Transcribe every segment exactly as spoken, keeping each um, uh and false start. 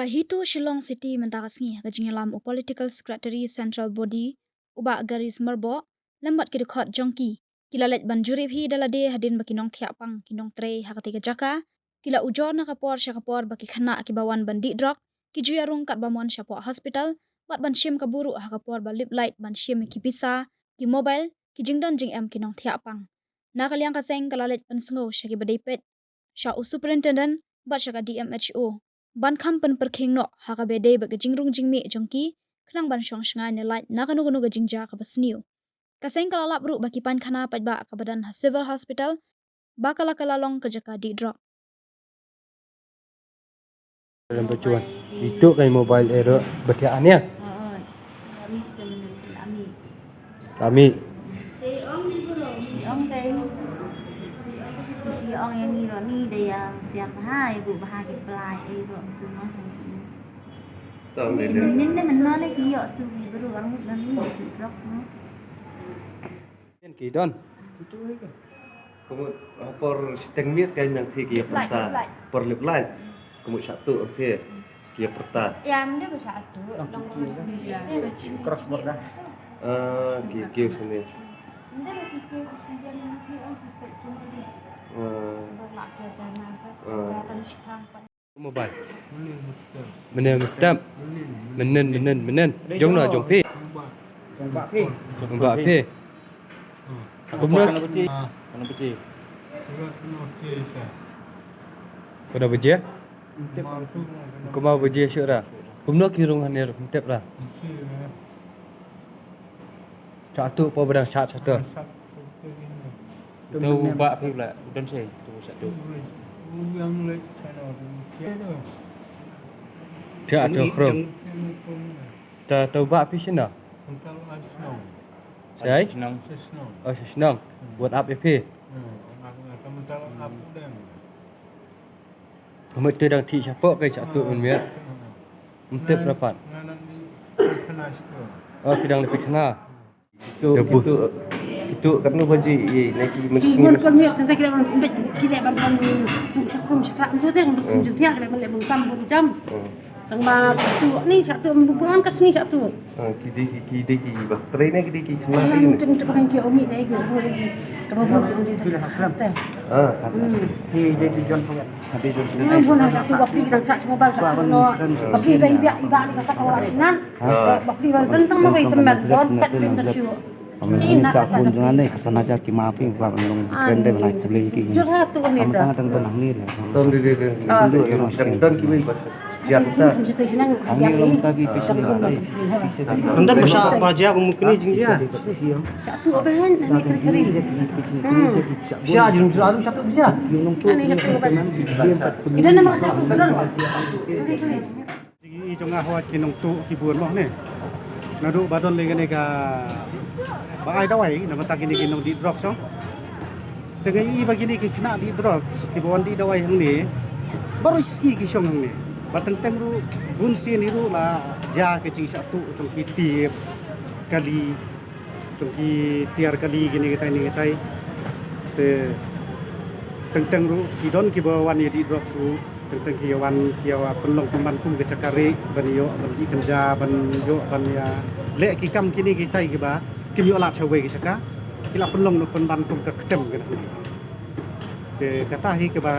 Hito Shillong City mynta ka sngi ha ka jingïalam u Political Secretary Central Body u Bah Garis Myrboh lem bad ki dkhot jong ki, ki la leit ban jurip hi da lade hadien ba ki nongthiah pang ki nongtrei ha katei ka jaka ki la ujor na ka por sha ka por ba ki khynnah kiba wan ban dih drok ki ju ïarung katba mon shapoh hospital bad ban shim ka buh ruh ha ka por ba lip light ban shim ïa ki pisa, ki mobile, ki jingdon jingem ki nongthiah pang. Na ka liang ka seng ka la leit pynsngew sha kiba dei peit sha u Superintendent bad sha ka D M H O ban kham pynpyrkhing noh ha kaba dei bad ka jingrung jingmih jong ki khnang ban shong shngaiñ ne lait na kano kano ka jingjia kaba sniew. Ka seng ka la lap ruh ba ki painkhana paidbah kaba don ha Civil Hospital ba ka la ka la long ka jaka dih drok. Dalam pacuan. Itu kai mobile ero bertiak ania. Ami. Ong kai. Isi ong yang ni ro ni dia siap ha ibu bah ki pelai ai ro tu mah. Isi ni ni menno ni ki yo tu ki beru orang dan ni tu drok no. Yan ki don. Kumut ha por shiteng miet ka nang thi ki ya pyrta. Por lip light. Kumut shatu ang thi ki ya pyrta. Ya mende ba shatu. Cross border. Ah, ki ki sini. Mende ba ki ki sini ang ki pet sini. Ah. Ba lak ke jana ke. Ah. Mobile. Mynnin mynstep. Mynnin mynnin mynnin. Jong no jong phi. Jong bah phi. Kumno? Kana biji. Kana biji. Kana biji? Kuma biji shuh ra. Kumno ki rung hangne ruh, tip ra. Satu po bedang sat satu. Tu bah phi pula, u don sei, tu satu. Satu khrum. Ta tu bah phi sino? Sai? Shnong. Oh, shnong. What up ïa phi? Mut te dang thi shapoh kai satu men miat. Mtip rapat. Oh, phi dang lipit khana. Itu, itu, itu katno baji i ne ki mesti. Mon kon miat tanta kila ban bet kila ban ban tu sakrum sakra tu teng tu dia kila ban le bungkam bungkam. Tang ba tu ni satu bubuan ka sngi satu. Ah, ki dei ki, ki dei ki bak trei ne ki dei ki khana. Ai, ni. Mungkin tu pakai ki umi dei ki umi. Ka babu ki umi dei. Ah, kata. Ki dei ki jon pang. Habis jon sini. Ni pun ada tu bak ki dang cak semua bang satu no. Bak ki dei biak ibak ni kata kawan sinan. Bak ki bang tentang mau itu mer don tak pun tak siu. Amen. Ini sa pun jangan ni, sana aja ki maaf ni, buat menung trend deh, nak tuli ki. Jur ha tu ni dah. Tang tang tang ni lah. Don di di di. Don ki wei bas. Siap tak? Angin rum tadi pisi ni. Anda basa baja ko mukni jingja. Satu apa han ni keri. Bisa jin satu bisa. Ini satu apa? Ida nama satu betul. Jing i jong nga hoi ki nongtuh ki bun mo ne. Naduh ba don lei kane kaba ai dawai na bynta kine ki nongdih drugs song. Te nga i ba kine ki khynnah dih drugs kiba wan dih dawai hangne baroh sngi ki shong hangne. Ba teng teng ruh bun sien hi ruh la jia ka jingshah tuh jong ki tiar kali. Jong ki tiar kali kine kitai ne kitai. Te teng teng ruh ki don kiba wan ïa dih drugs ruh. Teng teng ki ïa wan ki ïa pynlong pynban kum ka jaka rieh ban ïoh ban dih kynja ban ïoh ban ïa leh ki kam kine kitai kiba kim ïoh lad sha wei ki jaka. Ki la pynlong noh pynban kum ka ktem kane. Te kata hi kaba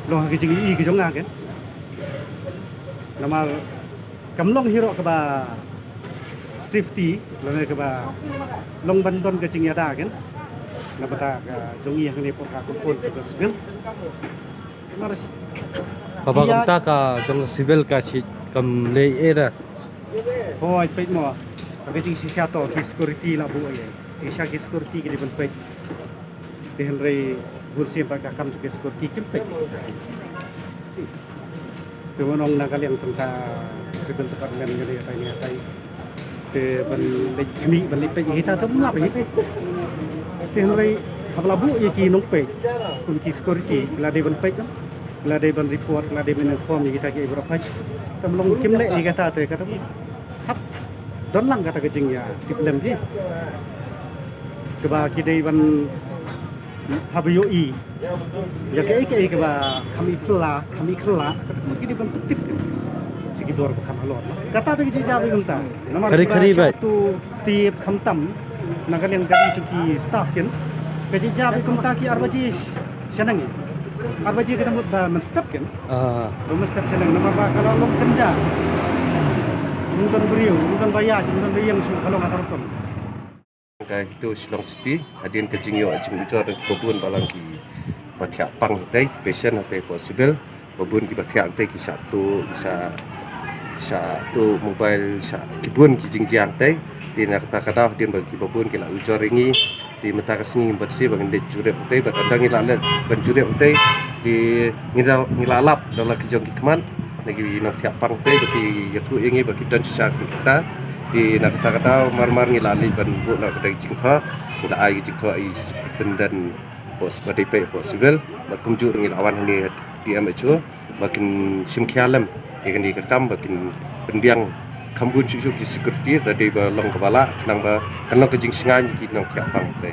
long ha ki jingïohi ki jong nga kan. Namar kam long hi ruh kaba safety lane kaba long ban don ka jingïada kan. Na bynta ka jong i hangne pok ka kumpul ka civil. Namar kaba ïa kam ta ka jong civil ka shi kam lei era. Hoi peit mo. Ka jingshisha to ki security la buh ïa. Jingshisha ki security ki dei ban peit. Te hynrei bun sien pat ka kam jong ki security kim peit. Te wan ong na ka liang tang ka civil department ngi ïa tai ngi ïa tai. Te ban leit khmih ban leit peit ïa kita te mlap ïa. Te hynrei haba la buh ïa ki nongpeit kum ki security ki la dei ban peit, ki la dei ban report, ki la dei ban inform ïa kita ki ei baroh peit. Te mlong kim leh ïa kata te kata hap don lang kata ka jingïa tip lem hi. Kaba ki dei ban haba ïohi ïa kaei kaei kaba kham i pla kham i khla kata ki dei ban pyntip. Ki dor ba kham halor. Kata te ka jingïaid ba kumta. Namar khari, khari ba tu tip khamtam na ka liang ka jong ki staff kin. Ka jingïaid ba kumta ki ar baje shaneng. Ar baje ka mut ba mynstep kin. Ah. Ba mynstep shaneng namar ba ka la long kynja. Ym don briew, ym don ba ïaid, ym don ba ïeng shuh ka long ka rukom. Ka hito Shillong City, hadien ka jingïoh jingujor ba bun ba lang ki ba thiah pang tei, patient tei hapoh civil, ba bun ki ba thiah tei ki shah tuh, ki shah, shah tuh mobile, shah ki bun ki jingjia tei, te na kata ka daw hadien ba ki ba bun ki la ujor ïa ngi, te mynta ka sngi ban shu ba ngin leit jurip tei, bad ynda ngi la leit ban jurip tei, te ngi la, ngi la lap da la ki jong ki khmat, na ki nongthiah pang tei, ba ki ïathuh ïa ngi ba ki don shisha ki kita. Te na kata ka daw mar mar ngi la leit ban buh na ka dei jingthoh, ngi la ai ki jingthoh ïa i superintendent hapoh, ba dei pei hapoh civil, bad kumjuh ngi la wan hangne D M H O, ba kin shim khia lem ïa kane ka kam, ba kin pynbiang kham bun shuh shuh ki security, da dei ba long kaba lah, khnang ba kan long ka jingshngaiñ ïa ki nongthiah pang tei.